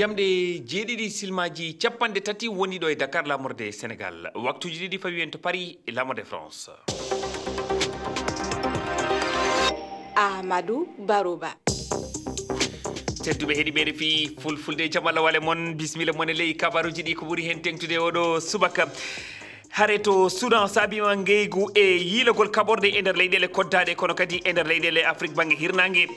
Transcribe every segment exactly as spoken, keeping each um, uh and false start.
Jamɗe jeeɗiɗi silmaaji capanɗe tati woni ɗo e Dakar, laamorde Senegal. Waktuuji ɗiɗi fawi en to Paris, laamorde France. Ahmadou Barouba. Tedduɓe heɗiiɓe R F I Fulfulde, jam Allah wale mon, bisimilla mon e ley kabaruuji ɗi ko ɓuri heen teeŋtude oɗo subaka. Hare to Sudan saabiima ngeygu e yiilagol kaɓorɗe e nder leyɗeele koddaaɗe, kono kadi e nder leyɗeele Afrik bannge hirnaange.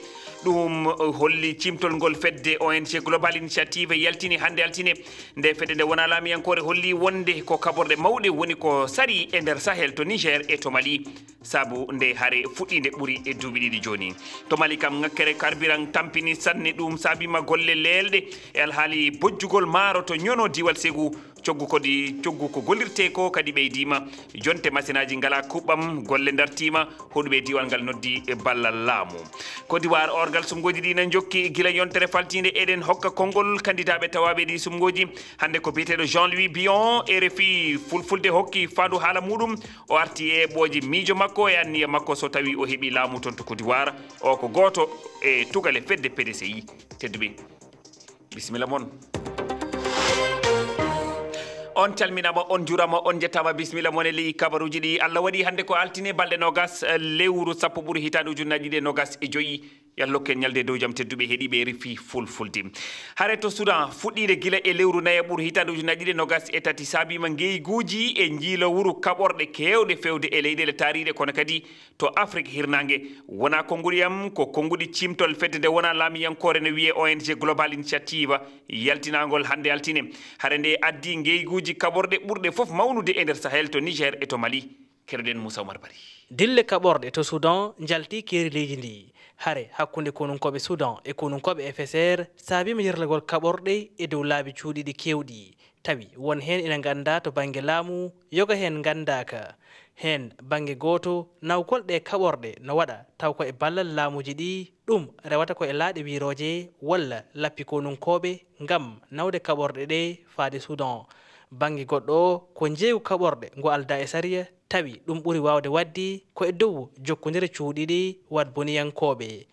Ɗum holli ciimtol ngol fedde O N G Global Initiative yaltini hannde altine. Nde fedde nde wonaa laamiyankoore holli wonde ko kaɓorɗe mawɗe woni ko sari e nder Sahel to Niger e to Mali. Sabu nde hare fuɗɗiinde ɓuri e duuɓi ɗiɗi jooni. To Mali kam, ŋakkere carburant tampini sanne, ɗum saabiima golle leelɗe e alhaali bojjugol maaro to Ñono, diiwal Segu. Coggu kadi, coggu ko gollirtee ko kadi ɓeydiima. Jonte masinaaji ngalaa kuɓɓam, golle ndartiima, hoɗuɓe e diiwal ngal noddi e ballal laamu. Côte d'Ivoire, orgal sumngooji ɗi na njokki gila yontere faltiinde, eɗen hokka konngol kandidaaɓe tawaaɓe ɗi sumngooji. Hannde ko biyeteeɗo Jean-Louis Bion, R F I Fulfulde hokki faandu haala muuɗum. O arti e eɓɓooje miijo makko e anniya makko so tawii o heɓii laamu toon to Côte d'Ivoire. O ko gooto e tugale fedde P D C I. Tedduɓe, bisimilla mon. On calminaama, on njuuraama, on njettaama, bisimilla mon e ley kabaruuji ɗi. Allah waɗi hannde ko altine, balɗe noogas, eh, lewru sappo ɓuru hitaande ujunnaaji ɗiɗi e noogas e joyi. Yo Allah hokku en ñalde dow jam, tedduɓe heɗiiɓe R F I Fulfulde. Hare to Sudan, fuɗɗiinde gila e lewru nayaɓuru hitaande ujunnaaji ɗiɗi e noogas e tati, saabiima ngeyguuji e njiilowuru kaɓorɗe keewɗe feewde e leyɗeele taariiɗe, kono kadi to Afrik hirnaange. Wonaa konnguɗi am, ko konnguɗi ciimtol fedde nde wonaa laamiyankoore, no wiyee O N G Global Initiative, yaltinaangol hannde altine. Hare nde addi ngeyguuji kaɓorɗe ɓurɗe fof mawnude e nder Sahel to Niger e to Mali. Keɗoɗen Moussa Oumar Barry. Dille kaɓorɗe to Sudan njalti keeri leydi ndi. Hare hakkunde konunkooɓe Sudan e konunkooɓe F S R saabiima yirlagol kaɓorɗe e dow laabi cuuɗiiɗi keewɗi. Tawi won heen ina nganndaa to bannge laamu, yoga heen nganndaaka. Heen bannge gooto, nawgol ɗee kaɓorɗe no waɗa taw ko e ballal laamuuji ɗi, ɗum rewata ko e laaɗe wiirooje walla lappi konunkooɓe ngam nawde kaɓorɗe ɗee faade Sudan. Bannge goɗɗo o, ko njeeygu kaɓorɗe ngu aldaa e sariya, tawi ɗum ɓuri waawde waɗde ko e dow jokkondire cuuɗiiɗi waɗboniyankooɓe.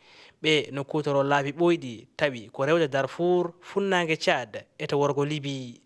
Ɓe no kuutoroo laabi ɓooyɗi, tawi ko rewde Darfour, funnaange Tchad, e to worgo Libi.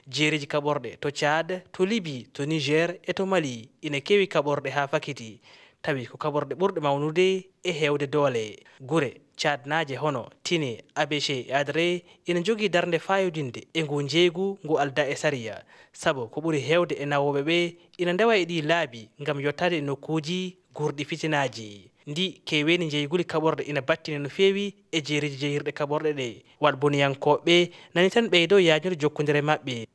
Jeereeji kaɓorɗe to Tchad, to Libi, to Niger e to Mali ina keewi kaɓorɗe haa fakiti, tawi ko kaɓorɗe ɓurɗe mawnude e heewde doole. Gure Tchadnaaje hono Tine, Abéché e Adré ina njogii darnde faayodinde e nguu njeeygu ngu aldaa e sariya, sabu ko ɓuri heewde e nawooɓe ɓe ina ndewa e ɗii laabi ngam yottaade e nokkuuji guurɗi fitinaaji. Ndi keeweendi njeeyguli kaɓorɗe ina battini no feewi e jeereeji jeeyirɗe kaɓorɗe ɗe. Waɗboniyankooɓe nani tan ɓeydoo yaajnude jokkondire maɓɓe.